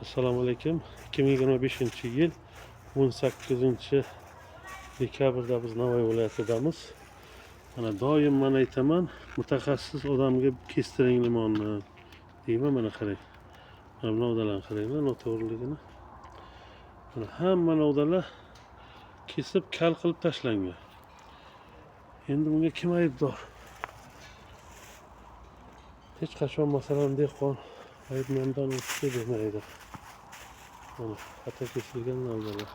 Assalomu alaykum. 2025 yil 18 dekabrda biz Navoiy viloyatidamiz. Mana doim man aytaman, mutaxassis odamga kestiring limonni deyman. Mana qarang. Mana bu novdalarni qaranglar, noto'g'riligini. Mana hamma novdalar kesib kal qilib tashlangan. Endi bunga kim aybdor? Hech qachon, masalan, dehqon ayb mendan o'tdi demaydi. Mana xato kesilgan novdalar.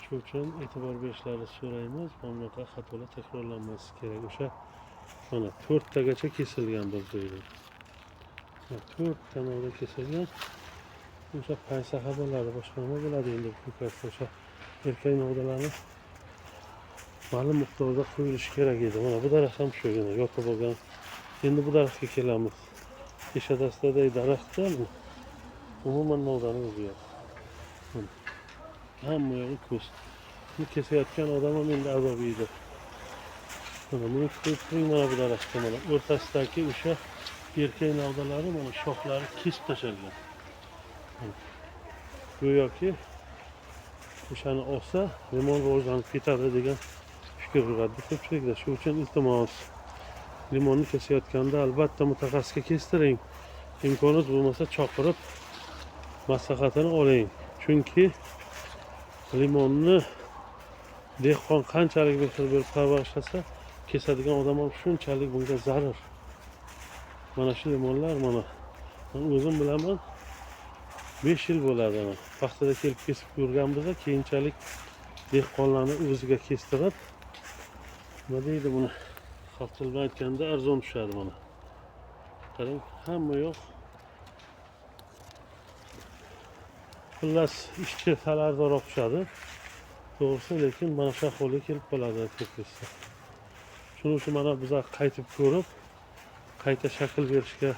Shu uchun e'tibor berishlarini so'raymiz. Mana bunaqa xatolar takrorlanmasligi kerak. O'sha mana to'rttagacha kesilgan bir joyda. Mana to'rtta novda kesilgan. O'sha paysaha bo'ladi, boshqa nima bo'ladi endi bu ko'katda? O'sha erkak novdalarni ma'lum miqdorda qo'yilishi kerak edi. Mana bu daraxt ham shugina yotib olgan. Endi bu daraxtga kelamiz. Peshadastaday daraxtda umuman novdani o'zi yo'q. Mana. Hamma yog'i ko'z. Buni kesayotgan odam ham endi azob yeydi. Mana buni ko'rib turing, mana bu daraxtda mana o'rtasidagi o'sha erkak novdalari, mana shoxlari kesib tashlangan. Mana. Go'yoki o'shani olsa, limon rivojlanib ketadi degan fikr yuradi ko'pchilikda. Shu uchun iltimos, limonni kesayotganda albatta mutaxassisga kestiring. Imkoningiz bo'lmasa, chaqirib maslahatini oling. Chunki limonni dehqon qanchalik mehr berib parvarishlasa, kesadigan odam ham shunchalik bunga zarur. Mana shu limonlar, mana man o'zim bilaman, 5 yil bo'ladi mana. Paxtada kelib kesib ko'rganmiz, keyinchalik dehqonlarni o'ziga kestirib, nima deydi buni, xalq tili bilan aytganda, arzon tushadi mana. Qarang, hamma yoq. Xullas, ishchi sal arzonroq tushadi. To'g'risi, lekin mana shu ahvolga kelib qoladi teplitsa. Shuning uchun mana bizlar qaytib ko'rib, qayta shakl berishga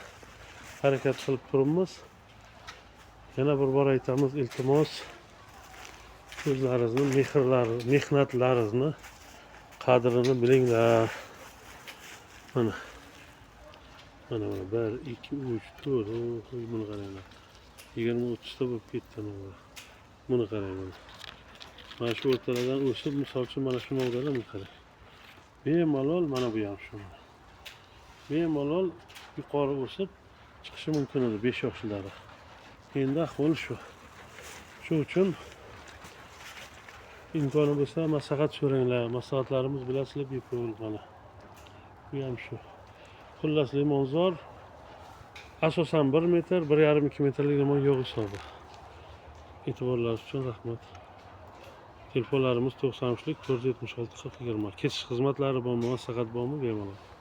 harakat qilib turibmiz. Yana bir bor aytamiz, iltimos, o'zlaringizni mehrlari, mehnatlaringizni qadrini bilinglar. Mana. Mana 1, 2, 3, 4, oy, buni qaranglar. 20-30 ta bo'lib ketdi novda. Buni qarang mana. Mana shu o'rtalardan o'sib, misol uchun, mana shu novdalar, buni qarang. Bemalol mana bu ham shu. Bemalol yuqori o'sib chiqishi mumkin edi 5 yoshli daraxt. Endi ahvol shu. Shu uchun imkoni bo'lsa, maslahat so'ranglar. Maslahatlarimiz, bilasizlar, bepul mana. Bu ham shu. Xullas, limonzor asosan 1 metr, 1,5, 2 metrlik limon yo'q hisobi. E'tiborlaringiz uchun rahmat. Telefonlarimiz 93lik 476 40 20. Kesish xizmatlari bormi, maslahat bormi, bemalol.